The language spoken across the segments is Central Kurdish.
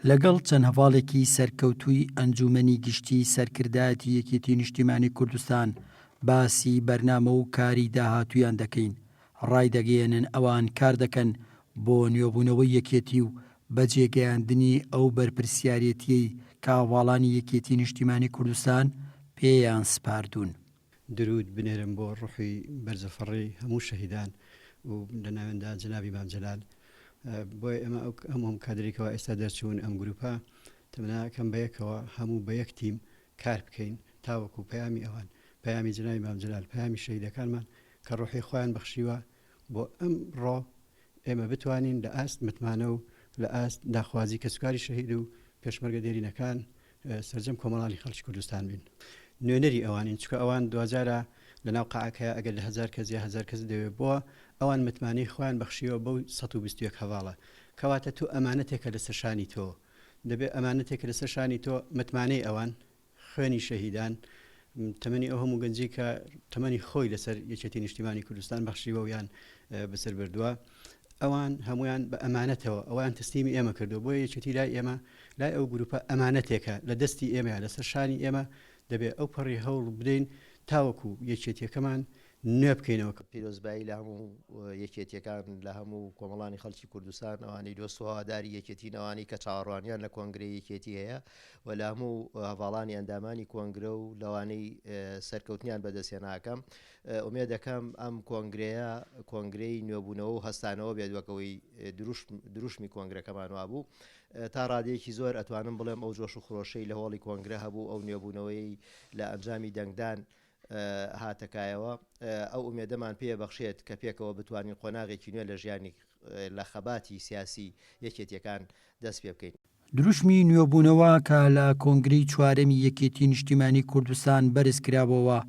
لەگەڵ چەند هەڤاڵێکی سەرکەوتووی ئەنجوومەنی گشتیی سەرکردایەتی یەکێتی نیشتیمانی کوردستان باسی بەرنامە و کاری داهاتوویان دەکەین، ڕایدەگەیەنن ئەوان کار دەکەن بۆ نوێبوونەوەی یەکێتی و بەجێگەیاندنی ئەو بەرپرسیارێتییەی کە هەڤاڵانی یەکێتی نیشتیمانی کوردستان پێیان سپاردوون. دروود بنێرم بۆ ڕوحی بەرزەفەڕی هەموو شەهیدان و لە ناوێندا جەنابی مام جەلال. بۆیە ئێمە ئەو هەموو ئەم کادرەی کەوا ئێستا دەرچوون ئەم گروپە تەمەنا ئەکەم بەیەکەوە هەموو بە یەک تیم کار بکەین تاوەکو پەیامی ئەوان پەیامی جەنابی مام جەلال پەیامی شەهیدەکانمان کە ڕوحی خۆیان بەخشیوە بۆ ئەمڕۆ ئێمە بتوانین لە ئاست متمانە و لە ئاست داخوازی کەسوکاری شەهید و پێشمەرگە دێرینەکان سەرجەم کۆمەڵانی خەڵکی کوردستان بین نوێنەری ئەوانین چونکە ئەوان دواجارە لەناو قاعەکەیا ئەگەر لە هەزار کەس یا هەزار کەس دەوێ بۆ ئەوان متمانەی خۆیان بەخشیوە بەو 121 هەڤاڵە کەواتە تۆ ئەمانەتێکە لەسەر شانی تۆ دەبێ ئەمانەتێکە لەسەر شانی تۆ متمانەی ئەوان خوێنی شەهیدان، تەمەنی ئەو هەموو گەنجەی کە تەمەنی خۆی لەسەر یەکێتی نیشتیمانی کوردستان بەخشیوە و یان بەسەر بردووە، ئەوان هەمویان بە ئەمانەتەوە ئەویان تەسلیمی ئێمە کردو بۆیە یەکێتی لای ئێمە لای ئەو گروپە ئەمانەتێکە لە دەستی ئێمەیە لەسەر شانی ئێمە دەبێ ئەو پەڕی هەوڵ بدەین تاوەکو یەکێتیەکەمان نوێ بکەینەوە. پیرۆزبایی لە هەموو یەکێتیەکان، لە هەموو کۆمەڵانی خەڵکی کوردستان، ئەوانەی دۆست و هەواداری یەکێتین، ئەوانەی کە چاوەڕوانیان لە کۆنگرەی یەکێتی هەیە و لە هەموو هەڤاڵانی ئەندامانی کۆنگرە و لەوانەی سەرکەوتنیان بەدەستهێناکەم. ئومێد دەکەم ئەم کۆنگرەیە کۆنگرەی نوێبوونەوە و هەستانەوە بێت وەک ئەوەی دروشمی کۆنگرەکەمان وابوو. تا ڕادەیەکی زۆر ئەتوانم بڵێم ئەو جۆش و خرۆشەی لە هۆڵی کۆنگرە هەبوو، ئەو نوێبوونەوەی لە ئەنجامی دەنگدان هاتە کایەوە، ئەو ئومێدەمان پێ بەخشێت کە پێکەوە بتوانین قۆناغێکی نوێ لە ژیانی لە خەباتی سیاسی یەکێتیەکان دەست پێ بکەین. دروشمی نوێبوونەوە کە لە کۆنگرەی چوارەمی یەکێتی نیشتیمانی کوردستان بەرز کرابۆوە،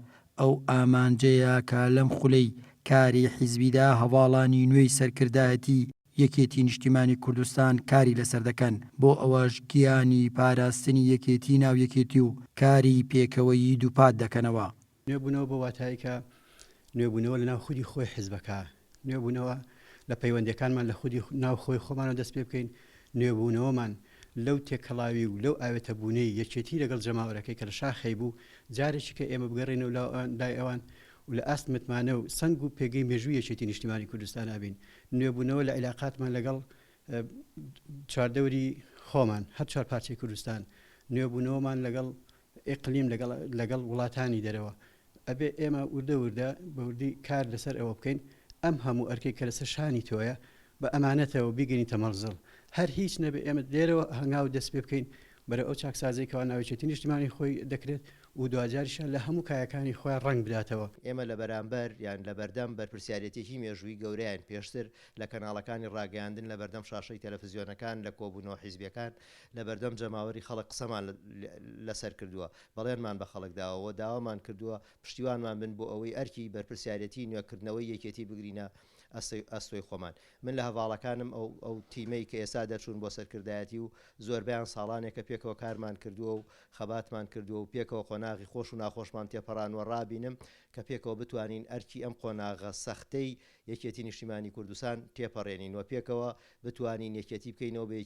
ئەو ئامانجەیە کە لەم خولەی کاری حیزبیدا هەڤاڵانی نوێی سەرکردایەتی یەکێتی نیشتیمانی کوردستان کاری لەسەر دەکەن، بۆ ئەوەش گیانی پاراستنی یەکێتی ناو یەکێتی و کاری پێکەوەیی دووپات دەکەنەوە. نوێبوونەوە بەو واتایەی کە نوێبوونەوە لەناو خودی خۆی حیزبەکە، نوێبوونەوە لە پەیوەندییەکانمان لە خودی ناو خۆی خۆمانەوە دەست پێ بکەین، نوێبوونەوەمان لەو تێکەڵاوی و لەو ئاوێتەبوونەی یەکێتی لەگەڵ جەماوەرەکەی کە لە شاخ هەیبوو، جارێکی کە ئێمە بگەڕێینەوە لای ئەوان و لە ئاست متمانە و سەنگ و پێگەی مێژووی یەکێتی نیشتیمانی کوردستانا بین، نوێبوونەوە لە عیلاقاتمان لەگەڵ چواردەوری خۆمان، هەر چوار پارچەی کوردستان، نوێبوونەوەمان لەگەڵ ئیقلیم، لەگەڵ لەگەڵ وڵاتانی دەرەوە. ئەبێ ئێمە وردە وردە بە وردی کار لەسەر ئەوە بکەین ئەم هەموو ئەرکەی کە لەسەر شانی تۆیە بە ئەمانەتەوە بیگەینیتە مەنزڵ. هەر هیچ نەبێ ئێمە لێرەوە هەنگاو دەست پێ بکەین بەرەو ئەو چاکسازیەی کەوا ناو یەکێتی نیشتیمانی خۆی دەکرێت و دواجاریشە لە هەموو کایەکانی خۆیان ڕەنگ بداتەوە. ئێمە لە بەرامبەر یان لە بەردەم بەرپرسیارێتیی مێژوویی گەورەیان پێشتر لە کەناڵەکانی ڕاگەیاندن، لە بەردەم شاشەی تەلەفزیۆنەکان، لە کۆبوونەوە حیزبییەکان، لە بەردەم جەماوەری خەڵک قسەمان لەسەر کردووە، بەڵێنمان بە خەڵک داوە و داوامان کردووە پشتیوانمان بن بۆ ئەوەی ئەرکی بەرپرسیارێتیی نوێکردنەوەی یەکێتی بگرینە ئەستۆی خۆمان. من لە هەڤاڵەکانم ئەو ئەو تیمەی کە ئێستا دەرچوون بۆ سەرکردایەتی و زۆربەیان ساڵانێکە پێکەوە کارمان کردووە و خەباتمان کردووە و پێکەوە قۆناغی خۆش و ناخۆشمان تێپەڕانووە ڕابینم کە پێکەوە بتوانین ئەرکی ئەم قۆناغە سەختەی یەکێتی نیشتیمانی کوردستان تێپەڕێنین و پێکەوە بتوانین یەکێتی بکەینەوە بە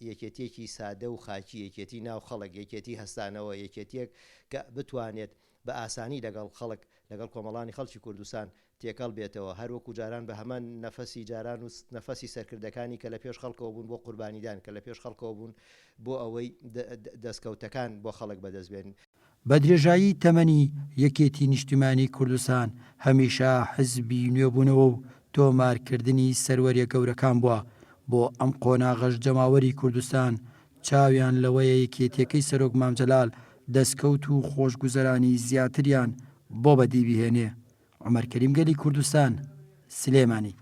یەکێتیەکی سادە و خاکی، یەکێتی ناو خەڵک، یەکێتی هەستانەوە، یەکێتیەک کە بتوانێت بە ئاسانی لەگەڵ خەڵک، لەگەڵ کۆمەڵانی خەڵکی کوردستان تێکەڵ بێتەوە، هەر وەکو جاران بە هەمان نەفەسی جاران و نەفەسی سەرکردەکانی کە لە پێش خەڵکەوە بوون بۆ قوربانیدان، کە لە پێش خەڵکەوە بوون بۆ ئەوەی دەستکەوتەکان بۆ خەڵک بەدەست بێنن. بە درێژایی تەمەنی یەکێتی نیشتیمانی کوردستان هەمیشە حزبی نوێبوونەوە و تۆمارکردنی سەروەریە گەورەکان بووە، بۆ ئەم قۆناغەش جەماوەری کوردستان چاویان لەوەیە یەکێتیەکەی سەرۆک مام جەلال دەستکەوت و خۆشگوزەرانی زیاتریان بۆ بەدی بهێنێ. عومەر کەریم گەلی کوردستان، سلێمانی.